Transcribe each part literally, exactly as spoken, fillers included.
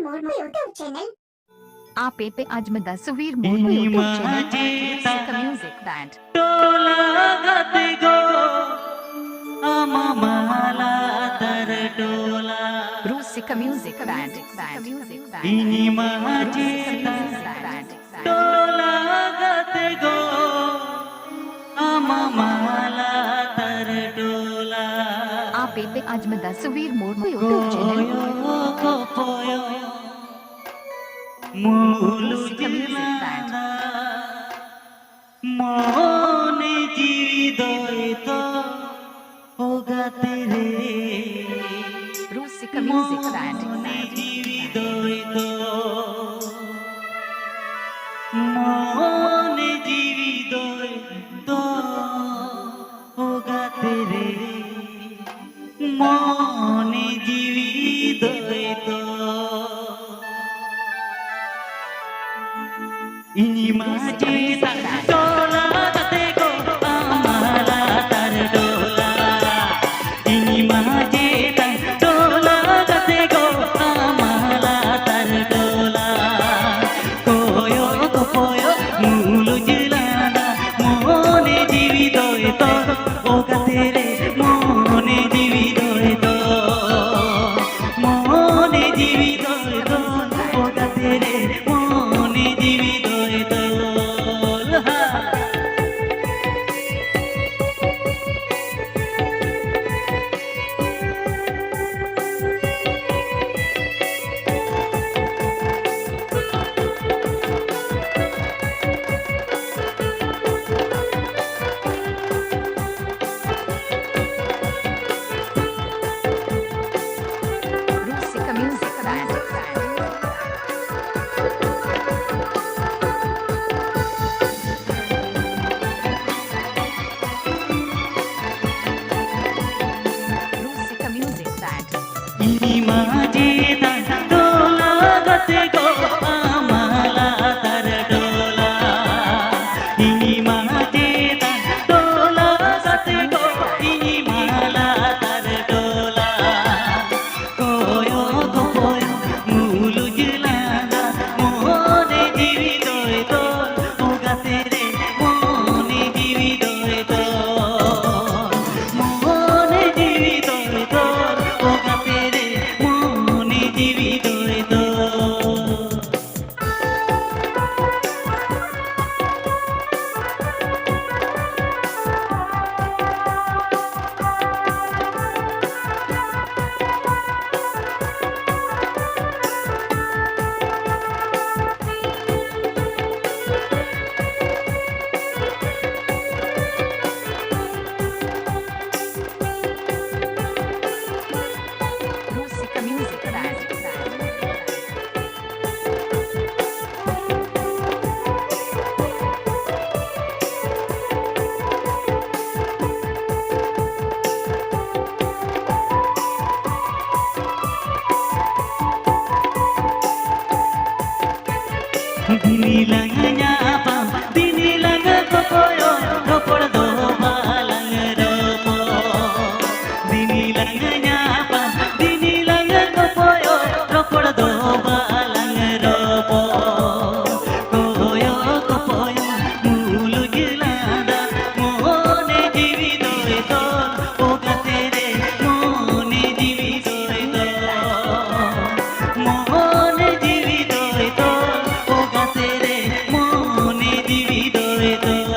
Murmu YouTube channel. आप पे आज मैं दसवीर मोर YouTube channel Rusika Music Band. टोला गते गो अमामाला तर टोला Rusika Music Band. इनी माजे टोला गते गो अमामाला तर टोला आप पे आज मैं दसवीर मोर YouTube channel. कोयो को पोयो मुलु जिलाना मोने जीवी दोय तो ओगा तेरे Rusika Music Band. मोने जीवी दोय तो मोने जीवी दोय तो ओगा तेरे मोने जीवी दोय तो इनी माजे टोला गते गो अमाला तर टोला इनी माजे टोला गते गो अमाला तर टोला कोयो को पोयो मुलु जिलाना मोने जीवी दोय तो ओगा तेरे मोने जीवी दोय तो मोने जीवी दोय तो ओगा तेरे मोने जीवी दोय तो ᱫᱤᱱᱤ ᱞᱟᱝ ᱧᱟᱯᱟᱢ, ᱫᱤᱱᱤ ᱞᱟᱝ ᱠᱚᱯᱚᱭᱚᱜ, ᱨᱚᱯᱚᱲ ᱫᱚ ᱵᱟᱞᱟᱝ ᱨᱚᱯᱚᱲ᱾ ᱫᱤᱱᱤ ᱞᱟᱝ ᱧᱟᱯᱟᱢ, ᱫᱤᱱᱤ ᱞᱟᱝ ᱠᱚᱯᱚᱭᱚᱜ, ᱨᱚᱯᱚᱲ ᱫᱚ ᱵᱟᱞᱟᱝ ᱨᱚᱯᱚᱲ᱾ ᱠᱚᱭᱚᱜ ᱠᱚᱯᱚᱭᱚᱜ, ᱢᱩᱞᱩᱡ ᱞᱟᱸᱫᱟ, ᱢᱚᱱᱮ ᱡᱤᱣᱤ ᱫᱚᱭ ᱛᱚᱞ, ᱚᱠᱟ ᱥᱮᱫ ᱨᱮ ᱢᱚᱱᱮ ᱡᱤᱣᱤ ᱫᱚᱭ ᱛᱚᱞ᱾ ᱢᱚᱱᱮ ᱡᱤᱣᱤ ᱫᱚᱭ ᱛᱚᱞ, ᱚᱠᱟ ᱥᱮᱫ ᱨᱮ ᱢᱚᱱᱮ ᱡᱤᱣᱤ ᱫᱚᱭ ᱛᱚᱞ᱾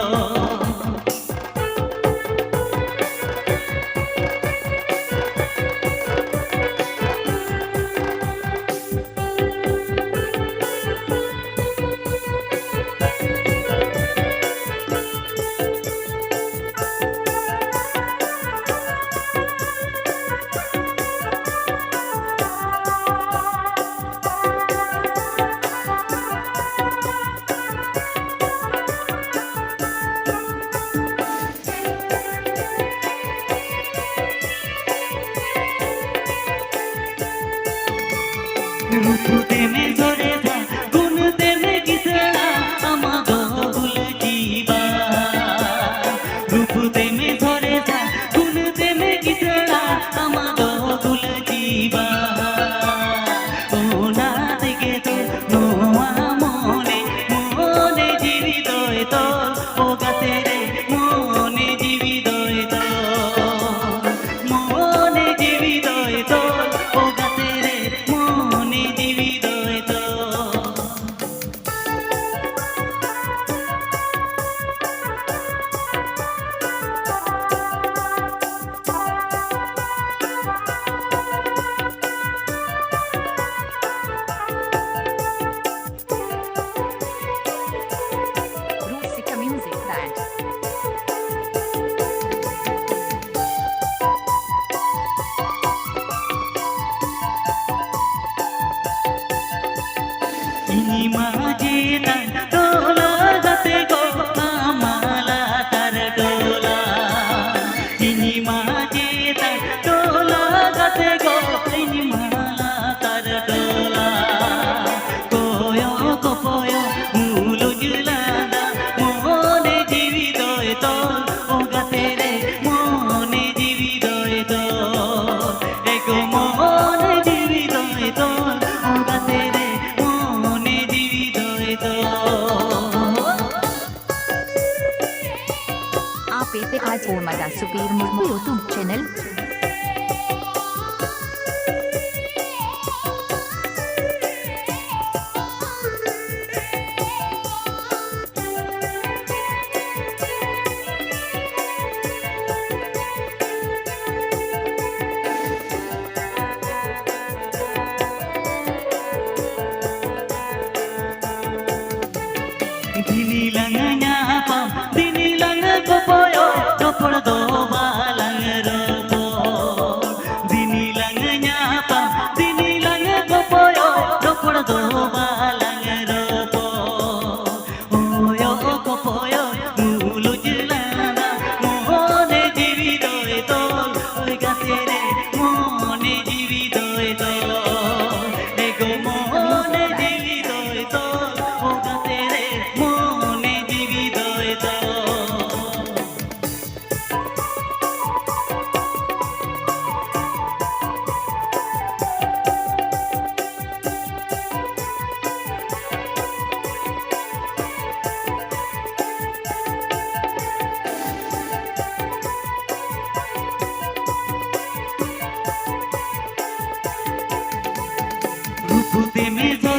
ᱨᱩᱯ ᱛᱮᱢ ᱥᱚᱨᱮᱥᱟ, ᱜᱩᱱ ᱛᱮᱢ ᱠᱤᱥᱟᱹᱬᱟ, ᱟᱢᱟᱜ ᱫᱚ ᱜᱩᱞ ᱡᱤᱵᱟ᱾ ᱨᱩᱯ ᱛᱮᱢ ᱥᱚᱨᱮᱥᱟ, ᱜᱩᱱ ᱛᱮᱢ ᱠᱤᱥᱟᱹᱬᱟ, ᱟᱢᱟᱜ ᱫᱚ ᱜᱩᱞ ᱡᱤᱵᱟ᱾ ᱚᱱᱟ ᱛᱮᱜᱮ ᱛᱚ ᱱᱚᱣᱟ ᱢᱚᱱᱮ, ᱢᱚᱱᱮ ᱡᱤᱣᱤ ᱫᱚᱭ ᱛᱚᱞ, ᱚᱠᱟ ᱥᱮᱫ ᱨᱮ ᱢᱚᱱᱮ ᱡᱤᱣᱤ ᱫᱚᱭ ᱛᱚᱞ᱾ ᱢᱚᱱᱮ ᱡᱤᱣᱤ ᱫᱚᱭ ᱛᱚᱞ, ᱚᱠᱟ ᱥᱮᱫ ᱨᱮ ᱢᱚᱱᱮ ᱡᱤᱣᱤ ᱫᱚᱭ ᱛᱚᱞ᱾ Rusika Music Band. ᱤᱧ ᱢᱟ ᱪᱮᱛᱟᱱ ᱴᱚᱞᱟ ᱜᱟᱛᱮ ᱠᱚ ᱦᱟᱢᱟᱞ ᱞᱟᱛᱟᱨ ᱴᱚᱞᱟ᱾ ᱤᱧ ᱢᱟ ᱪᱮᱛᱟᱱ ᱴᱚᱞᱟ ᱜᱟᱛᱮ ᱠᱚ, ᱤᱧ ᱢᱟ ᱞᱟᱛᱟᱨ ᱴᱚᱞᱟ᱾ ᱠᱚᱭᱚᱜ ᱠᱚ ᱠᱚᱭᱚᱜ ᱜᱟᱛᱮ ᱨᱮ ᱢᱚᱱᱮ ᱡᱤᱣᱤ ᱫᱚᱭ ᱫᱚ᱾ ᱟᱯᱮ ᱯᱮ ᱟᱸᱡᱚᱢ ᱢᱟᱫᱟ ᱥᱩᱵᱤᱨ ᱢᱩᱨᱢᱩ YouTube channel᱾ ᱫᱤᱱᱤ ᱞᱟᱝ ᱧᱟᱯᱟᱢ, ᱫᱤᱱᱤ ᱞᱟᱝ ᱠᱚᱯᱚᱭᱚᱜ, ᱨᱚᱯᱚᱲ ᱫᱚ ᱵᱟᱞᱟᱝ ᱨᱚᱯᱚᱲ᱾ ᱫᱤᱱᱤ ᱞᱟᱝ ᱧᱟᱯᱟᱢ, ᱫᱤᱱᱤ ᱞᱟᱝ ᱠᱚᱯᱚᱭᱚᱜ, ᱨᱚᱯᱚᱲ ᱫᱚ ᱵᱟᱞᱟᱝ ᱨᱚᱯᱚᱲ᱾ ᱦᱚᱭᱚᱜ ᱠᱚᱯᱚᱭᱚᱜ, ᱢᱩᱞᱩᱡ ᱞᱟᱸᱫᱟ, ᱢᱚᱱᱮ ᱡᱤᱣᱤ ᱫᱚᱭ ᱫᱚᱞ, ᱳᱭ ᱜᱟᱛᱮ ᱨᱮ, ᱢᱚᱱᱮ ᱡᱤᱣᱤ ᱫᱚᱭ ᱫᱚᱞ᱾ ᱮ ᱜᱚ ᱢᱚᱱᱮ ᱡᱤᱣᱤ ᱫᱚᱭ ᱫᱚᱞ, ᱳ ᱜᱟᱛᱮ ᱨᱮ, ᱢᱚᱱᱮ ᱡᱤᱣᱤ ᱫᱚᱭ ᱫᱚᱞ᱾ ᱨᱩᱯ ᱛᱮ ᱢᱮᱥᱟ